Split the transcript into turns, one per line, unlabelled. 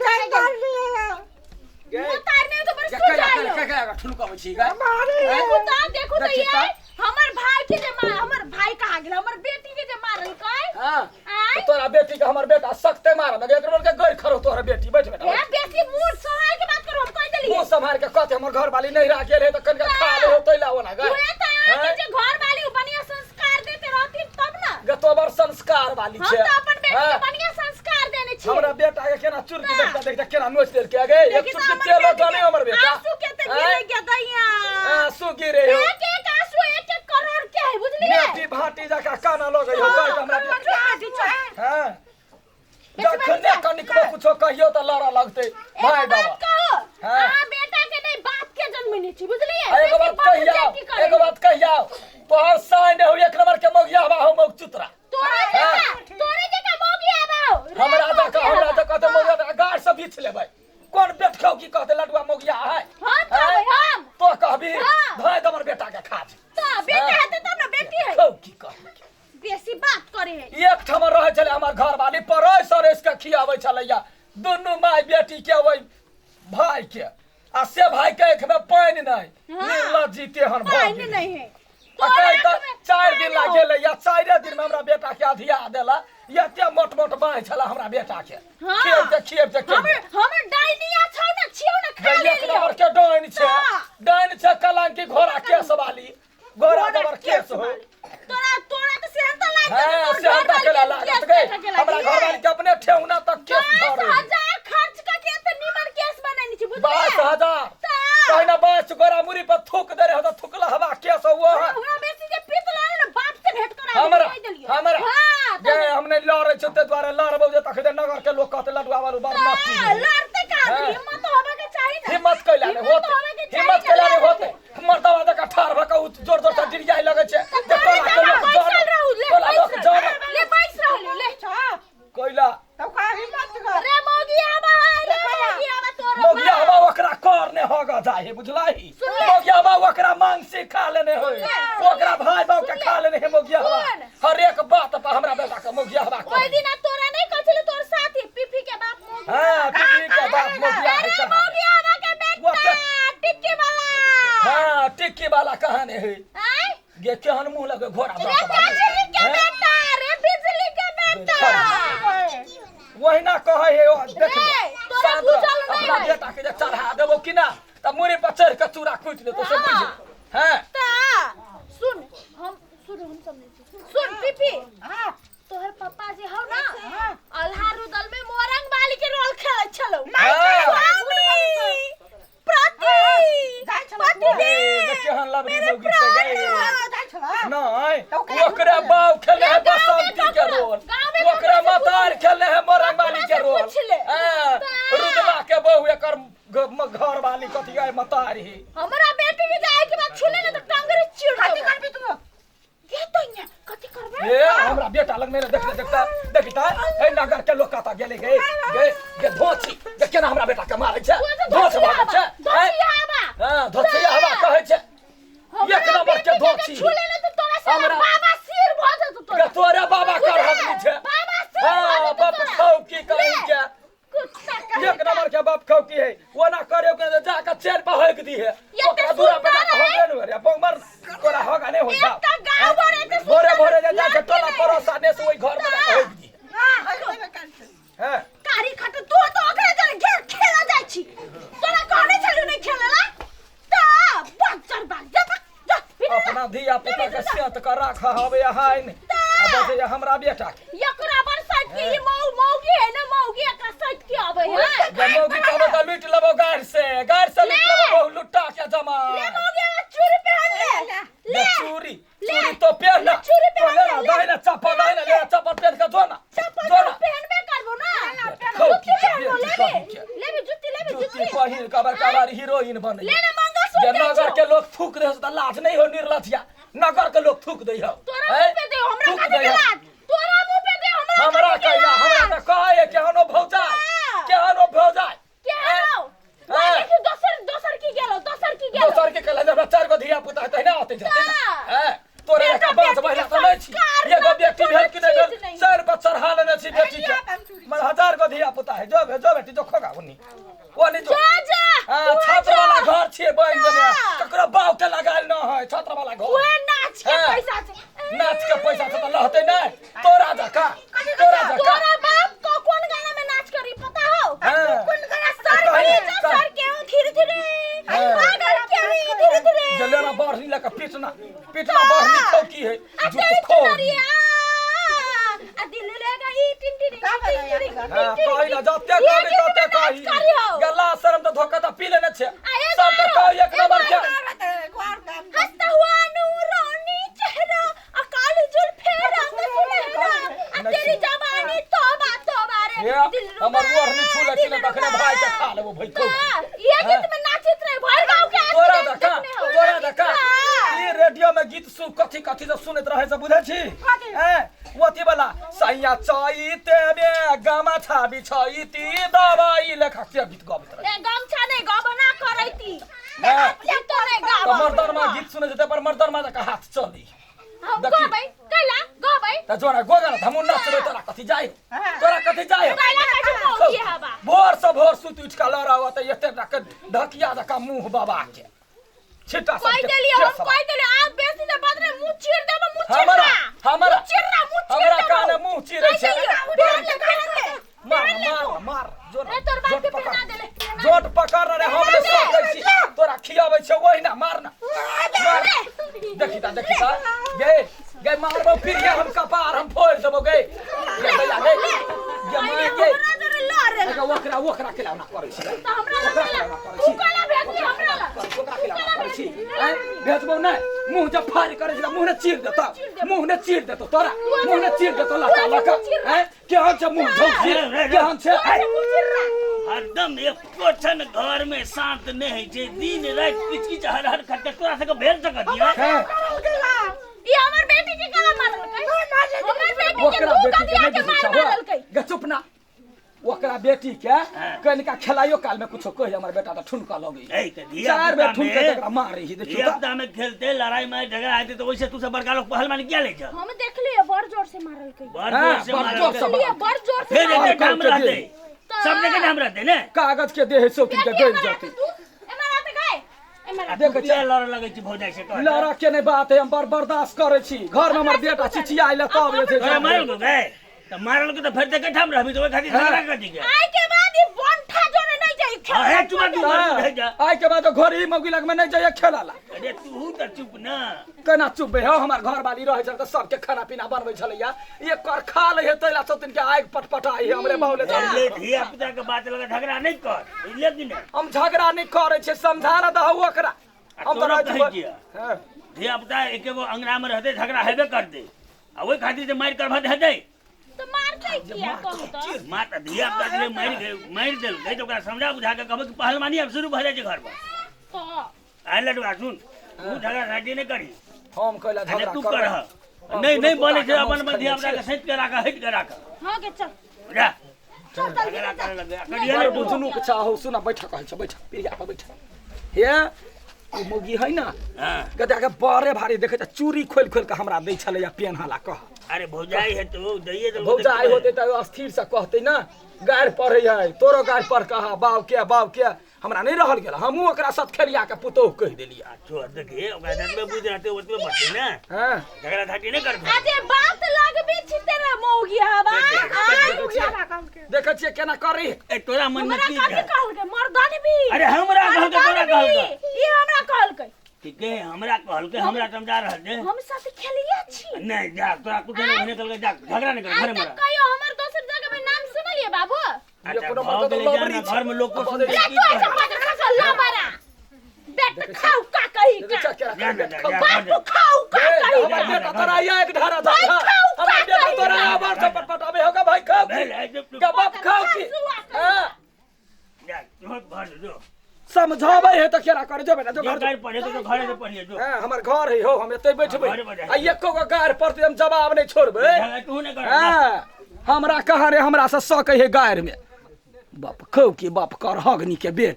नहीं मारलिए।
गे
मुँह तारने तो बड़
गे
सुझाइयो।
कैला कैला कैला ठुनकबै छी गे?
मारे।
देखू त, देखू त।
देखी
ये हमर भाई के जे मार, हमर भाई कहाँ गेल, हमर बेटी के जे मारल कै?
हां।
आय।
तोरा बेटी के हमर बेटा सख्ते मारल। एक नंबर के गैर खरो तोहर बेटी। बैठ बेटा।
हे, बेसी मुंह सहाय के बात करो, हम कह देलिए।
मुंह सम्हार के कहते, हमर घर वाली नहीं रह गेल है त कनिका खा ले होतै ला ओना गे।
उहे त अहाँ के
हैं?
जे घर वाली उ बढ़िया संस्कार देते रहथिन तब ना।
गे तोबर संस्कार वाली
हम
छै।
त अपन बेटी के
हाँ?
बढ़िया संस्कार देने छियै।
हमरा बेटा के केना चुरकी
ना।
देखता देखता केना नोच देल के गे। एक
देखी त
चुटकी
हमर
तेलो
बेटी के
जाने हमर बेटा।
आंसू के त
हैं?
गिरे के दैया।
आंसू गिरे हो।
एक एक आंसू एक एक करोड़ के है, बुझलिए?
बेटी भाटी जका काना लगै हो कह के हमरा बेटी।
चुप बेटी, चुप।
हां।
बेसी
जखने
बात
कनिकबो कुछो कहियो त लड़ लगतै।
एगो
भाई
बात
बाबा।
कहो,
हाँ।
अहाँ बेटा के नहीं बाप के जन्मनी छी, बुझलिए?
आ एगो
बेसी
बात
बाप
कहिया,
बेटी करे।
एगो बात कहिया, तोहर साइन हो एक नंबर के मौगिया हवा हो मौग चुतरा।
तोरे
हाँ।
जका, तोरे जका मौगी आबाओ रे।
हमरा
मौगी
जका, हमरा
आबा।
जका त मौगिया त गाड़ से बीछ लेबै। कोन बेट खाऊ की कहते लडुआ मौगिया है?
हम कहबै, हम।
तो कहबी?
हाँ।
धाय दमर बेटा के खाज।
त बेटा
हाँ।
हेतै तब ने बेटी है।
खाऊ की कहबी?
बेसी बात करे है।
एक ठाम रहै छलै हमर घरवाली, परोस अरोस के खियाबै छलैया दुनू माय बेटी के ओहि भाई के, आ से भाई के आँखि में पानि नहि।
हाँ।
निर्लज्जी तेहन भऽ
पानि
गेलै।
नहीं है।
आ
तोरा
कहै तऽ
आँखिमे
4 दिन
पानि
ला
हो।
गेलै या 4 दिन में हमरा बेटा के अधिया देला। एते मोट मोट बाँहि छला हमरा बेटा के।
हाँ।
खियबते खियबते
हमर हमर डाइनिया छौ ने, छियौ ने, खा
एक
लेलियौ।
नंबर के डाइन छै।
हाँ।
डाइन छै कलंकी घोड़ा केस वाली, घोड़ा जबर केस हो।
तोरा तोरा त सेहनता लागि
हाँ,
जेतौ, तोहर
सेहनता
घरवाली
केला
के
लागत
केस
गे।
देखऽ के
हमरा
लागी।
घरवाली के अपने ठेहुना तक केस
दस
धरे।
हजार खर्च करके एते निमन केस बनेने छी, बुझलियै?
22,000।
तऽ
तहिना 22 गोरा मुड़ी पर थूक दे रहे त थूकला हवा केस हुआ है।
हमरा बेसी जे पीत लड़े ने, बाप से भेंट करा
हमरा
कहि देलियौ।
हमरा
हाँ,
गे हम नहीं लड़ै छियै, ताहि दुआरे लड़बौ जे तखने नगर के लोग कहते लडुआ वालू बड़ नट्टी
तऽ
है।
लड़ते कहाँ
हाँ।
हिम्मत होबे के चाही ने।
हिम्मत कैला नहीं
हिम्मत
होते,
होबे के चाही
हिम्मत
ने
कैला नहीं
लड़े
होते। मर्दवा जका ठाढ़ भऽ के उ जोर जोर से डिरियाइ लगै छै।
के।
जे
तोरे
टोला के
जगह
लोक
बैसल
जान,
रहू, ले
टोला लोक
बैस
जान।
रहू, ले बैस रहू, ले।
कैला
तब का हिम्मत कर?
रे मौगी आबा है, रे मौगी आबा तोरो।
मौगिया हवा ओकरा कर ने हग जाय है, बुझलही?
सुन ले।
मौगिया हवा ओकरा मांसी खा लेने होय,
सुन ले।
ओकरा भाई बाप के
सुन ले।
खा लेने है मौगिया हवा।
सुन।
हर एक बात पर हमरा बेटा के मौगिया हवा
ओहि
कहै।
दिना तोरा नहीं कहै छलै तोर साथी पीपी के बाप मौगी।
हाँ, पीपी के बाप मौगिया है
अरे
कहाँ?
मौगी आबा के बेटा टिक्की वाला।
हाँ, टिक्की वाला कहानी है।
आय।
गे केहन मुंह लगे घोड़ा
रे
दाँत वाली।
बिजली के
हैं?
बेटा, रे बिजली के बेटा।
वहिना कहै है ओ, देख
रे,
ले,
तोरा
शांत
बुझल
रह,
नहि
अपना
है।
बेटा के जे चढ़ा देबो कि ना त मुड़ी पर चढ़ के चूड़ा कुटि देतो से।
हाँ।
बुझ हैं
ता सुन, हम सुन, हम समझै छी। सुन पीपी।
हाँ।
तोहर पप्पा जे हौ ना, अल्हा रुदल में मोरंग वाली के रोल खेलै छलौ।
हाँ।
स्वामी प्रति
जाइ छलौ।
पति
हे, जे केहन लबड़ी
मेरे
मौगी छै
प्राण
गे।
जाइ छलौ।
नहीं,
तो ओकरा
ओकरे बाप खेले है
गाँव में
बसंती के
ककरो,
रोल,
गाँव में
ओकरे
ककरो से
मतार
पूछ ले।
खेले है मोरंग वाली के
ककरो से
रोल।
पूछ ले।
हाँ,
ता।
रुदला के बहू एकर घर वाली कथी है मतार ही।
हमरा बेटी के जाय के बाद छुले ने त टंगरी चिर
कथी
देबो।
करबी तू?
के तो इहाँ कथी करबे?
ए, हमरा बेटा लग में देख देखता देखता ए नगर के लोग कता गेले गे गे गे धोची जे केना हमरा बेटा के मारै छै।
तू तऽ
धोच
धोची
भागै
हवा,
छै।
धोची हवा।
हां, धोची हवा कहै छै।
हमरा
एक नंबर के
बेटी जे
धोची।
छुले ने त तोरा साला
हमरा
बाबा सिर भ जेतौ तोरा।
गे तोरे बाबा कर हगली छै।
बाबा सिर भ
हां,
जेतौ
बाप
तोरा।
खाऊ की करै
ले।
के?
कुत्ता कहीं
एक नंबर के बाप खाऊ की है ओना करे के जाके चेर पर हक दी है।
ये
ओकरा
तऽ
दूरा पे
सुन्दर
जाके
है।
हगे न रे बंगमर, तोरा हगा नहीं होई।
एक तऽ गाँव भर एते
भोरे
सुन्दर
भोरे जे जाके
लड़की
टोला
नहीं।
पड़ोसा ने से ओहि घर में जाके हक दी है।
ना होइबे करतै।
हैं?
कारी खट तू तो ओकरे जरे घेर खेला जाइ छी। तोरा कहने छलू नहीं खेलेला त बच्चर बाग जा जा जा भीतर जा।
अपना धिया पुता के सेहत के राख हवे हाइन आ बजे हमरा बेटा के।
एकरा बड़ साइड के ई मऊ मौगी है ना, मौगी एकरा साइड के आबै है।
जे मौगी कहबो तऽ लूटि लेबो गाड़ से, गाड़ से लूटि
ले।
लेबो बहु लुट्टा के जमा।
ले मौगी हमरा चूड़ी पहन ले।
ले
ले।
चूड़ी।
ले।
चूड़ी तो पहन ना।
ले, चूड़ी
तो
पहन
ले
ले,
ना
ले।
दाहिना चप्पल, दाहिना ले चप्पल पहन के जो ना।
चप्पल
जो
तो
ना।
पहनबे करबो ना।
खौ
जुत्ती
की
पहनबो,
बेटी
ले
कहीं
बे
के।
ले बे जुत्ती, ले बे
जुत्ती
जुत्ती।
पहिर कबर कबर हीरोइन बने।
ले ना मंगलसूत्र
जे नगर
छौ।
के लोग थूक दे तऽ लाज नहीं हो निर्लज्जिया? नगर के लोग थूक दै हो।
तोरा
हैं?
मुंह पे दे, हमरा
थूक
कथी
दै
के
हो।
लाज? तोरा मुंह पे दे, हमरा
हमरा
कथी के
कैला हमरा
लाज?
तऽ कहै केहनो भौजाइ।
हाँ।
केहनो भौजाइ।
केहनो?
हैं?
देखी दोसर दोसर की गेलो, दोसर की गेलो।
दोसर के कहला हमरा चार गो धिया पुता है ना आते जाते ना।
हाँ।
हैं? तोरे
बेटा
एक बाँझ
बेटी
महिला
के
तऽ नहि छी।
संस्कार
एगो
नाम
बेटी
कोनो
भेल कि नहि
चीज
भेल
नहि।
चारि पर चढ़ा लेने छी बेटी के।
चूड़ी।
मर हजार गो धिया पुता है जो जो बेटी जो खोगा ओनी ओनी जो
जा जा
हाँ
तू
छात्र
जा।
वाला घर छिए बन देने
ना।
ककरो बाप के लगायल न है छात्र वाला घर
उहे नाच के
हाँ।
पैसा छै
नाच के पैसा से तो लहते नहीं तोरा जका तोरा जका
तोरा बाप को कोन गाना में नाच करी पता हो
हाँ।
कोन गाना सर
कही-
के
कही-
सर के धीरे धीरे
हाँ।
पागल के धीरे धीरे
जलेना बढ़नी लगा पीटना पीटना बढ़नी खौकी है
आ
जुत
तेरी
खो
चुनरिया आ दिल ले गई टिन टिन
का बजाया
टिन टिन
हाँ,
टिन
कही ना जते
ये
कही
गीत
तते
में नाच
कही
करी हो।
गला शर्म तो धोखा तो पी लेने छे
आ, एक
सब तो
आरो,
कही एक
एक
नंबर के
आरो। हंसता हुआ नूरानी चेहरा अकाल जुल्फे रंग सुनहरा आ तेरी जवानी तौबा तौबा रे
हे,
दिलरुबा,
हमर ओढ़नी छू लेती ने तखने
दिलरुबा।
भाई के खा लेबो भाई खो।
का, ये गीत में नाचित रहे भर गाँव के आदमी
तोरा
नाच
धक्का
देखने हो।
तोरा धक्का
हाँ।
ई रेडियो में गीत सु कथी कथी से सुनैत रहे से बुझै छी हैं ओथी वाला सैया चैते में गामा छाबी छैती दवाई लेखा से गीत गबैत रहे
ए गमछा नहीं गबना करैती
हैं?
ये तो नहीं
तऽ
गाब
मर्दनमा गीत सुनै छै ताहि पर मर्दनमा जकाँ हाथ चली
हम
देखी।
गबै कैला गबै
तऽ जोरा गोगा न हमहूँ नचबै तोरा कथी जाइ तोरा कथी जाइ
कैला कहै छै मौगी हवा
भोर से भोर सुति उठि कऽ लड़ाव तऽ एते टा ढकिया जकाँ मुँह बाबा के छिट्टा सब
कहि
के
देलियै हम
केस
कहि देलियै आब बेसी से बदले मुँह चीर देबो मुँह चीर
हमरा हमरा
मुँह चीर रहा मुँह चीर
हमरा
देबो।
काने मुँह चीरै छै
कहि देलियै, ध्यान ले ध्यान ले
मार
ध्यान ले
मार
तू।
मार जोर
ए, तोर बाप
जोट
के
पकड़
पहना देले, पहना
जोट पकड़ रे हम ने सकै छी तोरा खियाबै छै ओहिना मार ना मार देखी ता देखी ता गे गे मारबो फिर ये हम कपार हम फोड़ देबो गे गे भैया गे गे मार
पहिले
गे
हमरा जरे लड़े ला।
अगे ओकरा ओकरा के लाउना करै छी
तऽ हमरा
ओकरा
लग
के लाउना करै
तू
छी
कैला भेजली हमरा लग
ओकरा के लाउना करै छी आँय भेजबो नहि मुँह जब फाड़ करै छी तऽ मुँह ने चीर देतौ मुँह ने चीर देतौ तोरा मुँह ने चीर देतौ लका लका आँय केहन छै मुँह झौसी केहन छै आँय
हरदम एको क्षण घर में शांत नहीं होइ छै दिन राति किच किच हर हर खट तोरा सबके भेल सकत ये
हैं?
ई हमर बेटी के काला मारलकै हमर बेटी के
ओकरा
दू
बेटी के
कदिया
नहि
के
बुझै
मार
छहो
मारलकै
गे चुप ना ओकरा बेटी के कनिका खेलाइयो काल में कुछो कहि हमर बेटा तऽ ठुनका लगै
ए तऽ धिया
चार बेर
पुता
ठुनके
में
तकरा मारै ही देखियौ
धिया
तऽ
पुता में खेलते लड़ाई में झगड़ा हेतै तऽ ओहिसे तू सब बड़का लोग पहलवान किया लै छ
हम देखलियै बड़ जोर से मारलकै
बड़
हाँ,
जोर से
बड़ जोर से
मारलकै।
देखलियै बड़ जोर से
फेर
मारलकै।
एते ठाम
के
रहतै
तऽ-
सब जगह ठाम रहतै ने
कागज के देह सौ के
बेटी
गलि
एमहर
जतै
आते तू एमहर आते गए एमहर आते।
देखै
किया
छियै
लड़ऽ लगै छी भौजाई से कह
लड़ऽ के नहि बात है हम बड़ बर्दाश्त करै छी घर में हमर बेटा चिचियाइल तब जे छै
तोरा मारल गो गए तऽ मारल के तऽ फेर तऽ ठाम रहबी तऽ ओहि खातिर झगड़ा कर दी के
आइ के बाद ई बंठा जोरे नहीं जाई
हाँ, हे चुप तू
हाँ,
रह जा
आइ के बाद घर ही मौगी लग में नहीं जाइए खेला ला
अरे तू तऽ चुप ना
केना चुप हो हमार घर वाली रहे छल तऽ सबके खाना पीना बनबै छलैया एक कर खा लै है तैला सब दिन के आगि पटपटाई है हमरे बाउले
बुझले धिया पुता के बात लगा झगड़ा नहीं कर बुझले कि नहीं
हम झगड़ा नहीं करै छियै समझा ना दहु ओकरा
आ
हम
तोरा
तऽ
कहै छियै।
हाँ।
धिया पुता एके गो अंगना में रहते झगड़ा हेबे करते आ ओहि खातिर जे मारि करबह तऽ हेतै
तो मारतै किया कहू तऽ
मार तऽ धिया पुता के मारि मारि देलकै तऽ ओकरा समझा बुझा के कहबै कि पहलवानी आब शुरू भऽ जाइ छै घर पर
तऽ
आइ लडुआ सुन तू झगड़ा झाटी नहि करी
हम कैला
अरे
झगड़ा
तू
करबै
करह नहीं नहीं बोले छै अपन अपन धिया पुता के सैत के राख हटि के राख
हाँ के चल
जा झगड़ा करे लग गया करिए
बड़
ने तू।
बुझनुक चाहो सुना बैठ कहै छ बैठ पीढ़िया पर बैठ हे ओ मौगी है ना
हाँ
गदा के बड़े भारी देखै छ चूड़ी खोलि खोलि के हमरा दै छलैया पेन्हला कह
अरे भौजाई है तो दैये देलको तऽ
भौजाई
की
होते तऽ अस्थिर से कहते ना गारि पढ़े है तोरो गारि पढ़ कहा बाप के बाप के हमरा नहीं रहल गेल हमहूँ ओकरा साथ खेलिया के पुतोह कहि देलियै
छोड़ देखिए ओकरा जतबे बुझ रहते ओतबे बढ़ते ना
हैं
झगड़ा झाटी नहीं करबे
अजे बात लगबे छी तेरा मौगी हवा आय
देखै छियै केना करी
ए तोरा मन में
हमरा
की
कथी
छै
कहलकै मर्दानी भी
अरे हमरा कहलकै तोरा
मर्दानी भी।
कहलकै
ई हमरा कहलकै
ठीके हमरा कहलकै हमरा समझा रहल छै
हम साथ खेलिया छी
नहीं जा तोरा कुछ नहीं नहीं कहलकै जा झगड़ा नहीं कर
आज
घरे
तक
में
कहियो हमर दोसर जगह में नाम सुनलिए बाबू
ये कोनो
अच्छा,
मतलब
भऽ गेलै, जा
लबरी
ना,
छै।
घर में लोग को सुनते
ले
की
तू ऐसा
कहै?
बाजर खा लबरा बेट खाऊ का कही
देखै
का
छियै केना
जा,
करी?
जा, जा,
बापू खाऊ का
ए,
कही
हमर
का
बेटा तोरा एक धारा था
भाई खाऊ,
हमर
का
बेटा
कही
तोरा
का?
आबर से पटपटाबे होगा भाई खाऊ की
भेल, ए, चुप, चुप।
का बाप खाऊ की हाँ
जा, जो घर जो
समझाबै है तऽ केना करे जो बेटा जो
जो
घर जो
गारि पढ़े तो घरे से पढ़िए जो
हाँ, हमर घर है हो हम एतै बैठबै
घरे पर
आ एको गो गारि पड़तै हम जवाब नहि छोड़बै
झगड़ा तू नहीं कर
हाँ हमरा कहाँ रे हमरा से सकै है गारि में बाप खौ की बाप कर हगनी के बेटी।